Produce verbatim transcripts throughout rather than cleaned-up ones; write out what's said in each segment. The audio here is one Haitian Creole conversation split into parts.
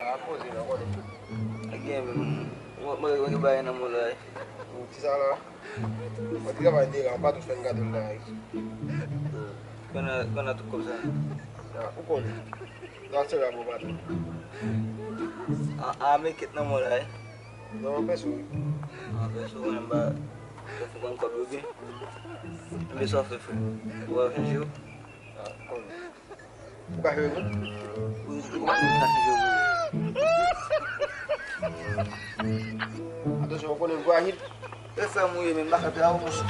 A poze la, konnen. Ak gen, mwen, mwen, mwen gen bagay nan men w la, wi. Ou ti sa la? Mwen travay deran, m pa tou fè n gade l la, wi. Konnen, konnen tout kòb sa. A, ou konnen. Nan se la pou patwon. A, a, men kèt nan men w la, wi. Non, pèso. A, pèso, mwen, m pa, m pa fè konn kòb yo byen. Men sa w fè, frè. Ou pa chanje yo? A, konnen. Ou ka jwe, non? Ou, ou pa menm ka chanje yo. Atansyon, ou konnen m frajil. E frè m ou ye, men m pa ka travay, monchè.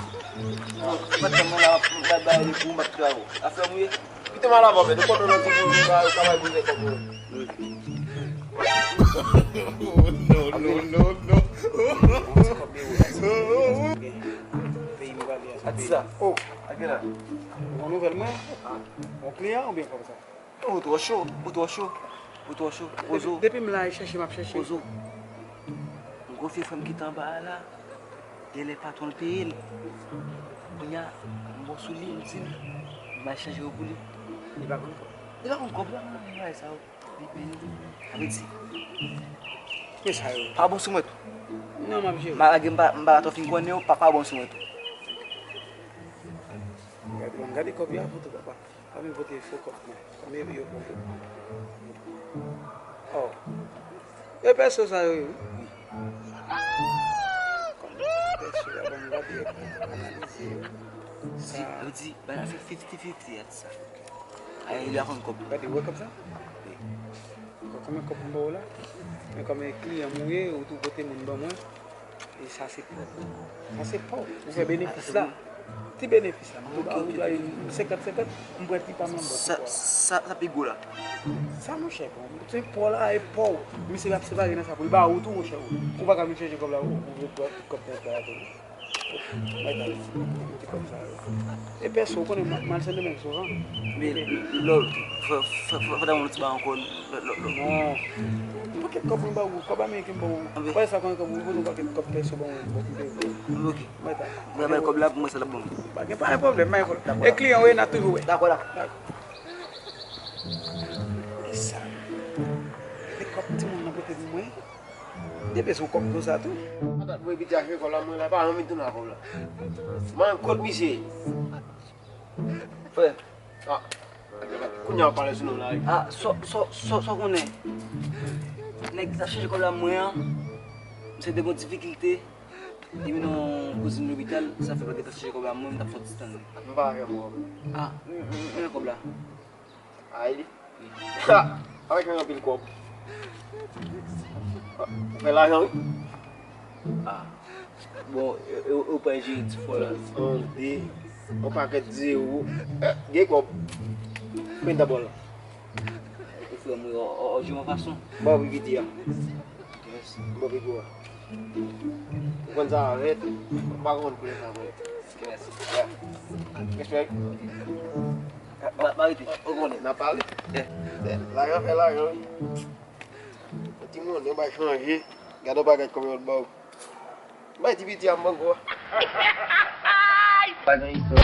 Non, ou pa t konn mwen la, m pa bay li pou m pa t travay. A frè m ou ye? Kite m al avè w, men nou konnen nan ti moun, ou ka, ou ka bay bouzen kòb mwen. No, no, no, no. Peyi m prale a, se peyi. Ati sa. Oh, a gen la. Ou gon nouvèl mwen? Gon kliyan oubyen kòm sa? Ou twò cho, ou twò cho, ou twò cho. Ozo. Depi, depi m la, e chèche m ap chèche. Ozo. M gon vye frè m ki t anba a la. Genlè patwon l peye l. Kounye a, m bon sou li, m di l, m al chanje yo pou li. Li pa konn kòb. Li pa konn kòb la, mwen, mwen, sa yo. Li peye l. Sa vle di, men sa yo. Pa bon sou mwen tou. Non, m ap jere. M pa lage, m pa, m pa twò fin konnen yo, pa, pa bon sou mwen tou. Gade, gade kòb yo a foto, papa. Pa vin pote fo kòb mwen. Kòm yo, yo, yo. Oh. E pèso sa yo ye, wi. Kòm pèso a ban m gade, analize yo. Di, yo di, bagay la se fifty fifty, a di sa. Ayi, li a konn kòb. Gade, ou wè kòb sa? Wi. Konbyen kòb m ba w la? Men kòm kliyan m ou ye, ou tou pote moun ban mwen. E sa se pa w. Sa se pa w. Ou fè benefis la. Ti benefis la. M ba ou la, senkant senkant, m pran ti pa m nan bòs. Sa, sa, sa pi gwo la. Sa, monchè, bon, se pa w la, e pa w. Misye ap separe nan sa pou l ba ou tou, monchè. Ou pa ka vin chanje kòb la, ou, ou vle pran tout kòb nèg la tou. Mwen ta di, ti kòb sa yo. E pèso, ou konnen m, m al Sendomeng souvan. Men, lò, fò, fò, fò, fò, fò ta yon ti ba ankò, lò, lò, lò. Non. Yon pakèt kòb mwen ba ou, kòb ameriken m ba ou. Anben. Wè sa konn kòb ou, ou konn yon pakèt kòb pèso ba ou, bon, m te vle. Anben, oke. Mwen ta. Mwen bay kòb la, pou mwen sa l ap ban m. Pa gen, pa gen pwoblèm, pa gen pwoblèm. Dakò. E kliyan ou ye, n a toujou wè. Dakò, dakò. Dakò. Ki sa? Mete kòb timoun nan pote pou mwen. Depi sou kòb konsa tou. Atat mwen piti a chekòl la, mwen la, pa anvi tounen a kòb la. Man, kot misye? Frè. Ah, kounye a w pale sou non la, wi. Ah, sa, sa, sa, sa w konnen? Nèg ki t ap chanje kòb la mwen an, misye te gon difikilte. Li mennen yon kouzin lopital, sa fè pa gen tan chanje kòb la mwen, m t ap sòti tann li. M pa wè kòb. Ah, m, m, m, men kòb la. Ay li. Ha! Avèk yon anpil kòb. Ou fè lajan, wi. Ah. Bon, e, e, ou pa jere ti fò la. Yon, de, yon pakèt zewo. Eh, gen kòb. Kwen dabò la. Ou frè m, wi, ou, ou, ou jere yon fason. Ba w pi piti a. Mèsi. Ba w pi gwo a. Ou konn sa avèk, ou pa konn koulè sa avèk. Mèsi. Respè. Pa, pa rete. Ou konnen, n ap pale. Yeah. Yeah. Lajan fè lajan, wi. Timoun, yo bay chanje. Gade yon bagay kòm yo t ba w. Bay ti piti a m pran gwo a. Pa gen istwa.